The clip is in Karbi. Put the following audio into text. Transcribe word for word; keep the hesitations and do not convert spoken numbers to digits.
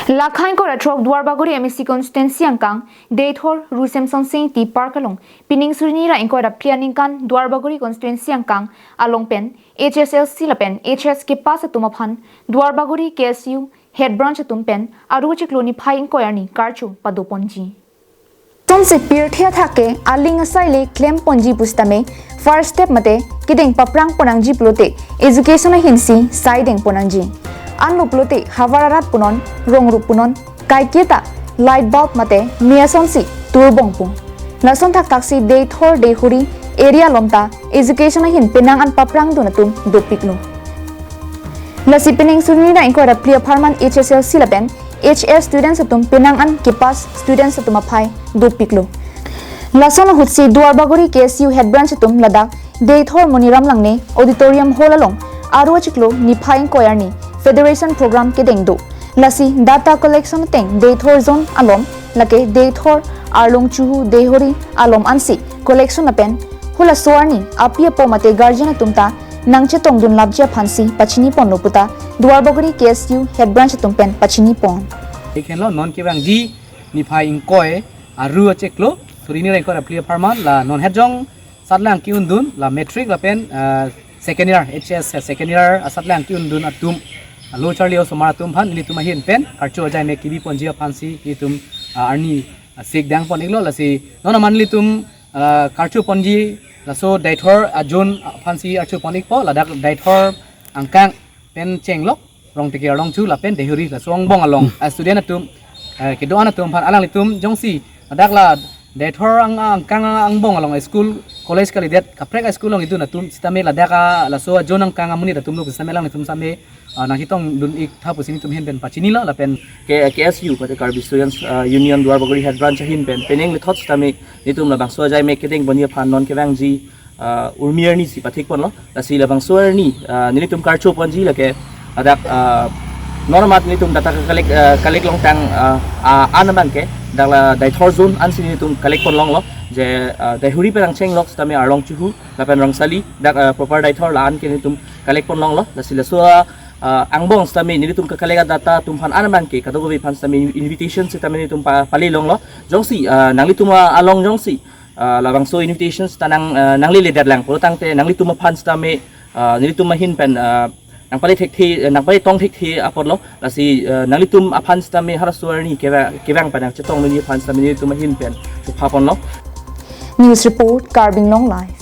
Lakha ingkoi ra throk Duarbagori M A C constituency angkang, Deithor Ru Semson Sing T Park along, pining suri hini ra ingkoi ra phli aningkan Duarbagori constituency angkang along pen H S L C lapen H S kepass atum aphan Duarbagori K S U head branch atum pen aru chiklo niphai ingkoi arni karcho padoponji. Lasonsi pirthe athak ke aling asai le klemponji pusitame first step mate kedeng paprang ponnangji pulote education ahinsi saideng ponnangji. Anlo pulote havar arat punon, rongrup punon, kaiketa light bulb mate me asonsi turbong pu. Lason thakthaksi Deithor Deihori area along ta education ahin penang an paprangdun atum dopiklo. Lasi pining suri hini ra ingkoi ra phli apharman H S L C lapen H S students atum penang an kepass students atum aphai dopiklo. Lason ahutsi Duarbagori K S U head branch atum ladak Deithor Moniram Langne auditorium hall along aru chiklo niphai ingkoi arni federation program kedeng do. Lasi data collection ateng Deithor zone along, lake Deithor, Arlong Chuhu, Deihori along ansi collection lapen halaso arni api apo mate guardian atum ta nangchetongdun lapji aphansi pachiniponlo puta Duarbagori K S U head branch atum pen pachinipon. Ikhenlo non kevangji niphai ingkoi aru achiklo suri hini ra ingkoi ra phli apharman la non hetjong asatlang ke-undun la matric lapen, ah, second year H S second year asatlang ke-undun atum, ah, lo charli osomar atum aphan nelitum ahin pen karcho ajai me kebiponji aphansi nelitum, ah, arni, ah, sikdang pon-iklo. Lasi non aman nelitum, ah, karcho ponji laso Deithor a-zone aphansi archo pon-ikpo, ladak Deithor angkang pen chenglok Rongteke Arlong Chuhu lapen Deihori laso angbong along, ah, student atum, eh, kedo-an atum aphan alanglitum jongsi ladak la Deithor ang, angkang angbong along school college kalidet kaprek school along idun atum sitame ladak a laso a-zone angkang amonit atum lo sitame alanglitum sitame, ah, nangchetongdun-ik tha pusi nelitum ahin pen pachinilo lapen K-, K S U mate Karbi Students, ah, Union Duarbagori head branch ahin pen penang lethot sitame nelitum labangso ajai me kedengponji aphan non kevangji, ah, urmi arnisi pathikponlo. Lasi labangso arni, ah, nelitum karcho ponji lake ladak, ah, non amat nelitum data collect, ah, collect longtang, ah, ah, an abang ke dak la Deithor zone ansi nelitum collect ponlonglo je, ah, Deihori pen nangchenglok sitame Arlong Chuhu lapen Rongsali dak, ah, proper Deithor la-an ke nelitum collect ponlonglo. Lasi laso, ah, angbong sitame nelitum ka-collect a-data atum aphan an abang ke kadokave aphan sitame invitation sitame nelitum pa-, palelonglo. Jongsi, ah, nanglitum, ah, along jongsi, ah, labangso invitation sita nang, ah, nangleledet lang pulo tangte nanglitum aphan sitame, ah, nelitum ahin pen, ah, nangpale thekthe, nangpale tong thekthe apotlo. Lasi, ah, nanglitum aphan sitame halaso arni kevang, kevang pen nangchetongdunji aphan sitame nelitum ahin pen chuphaponlo. News report, Karbi Anglong Live.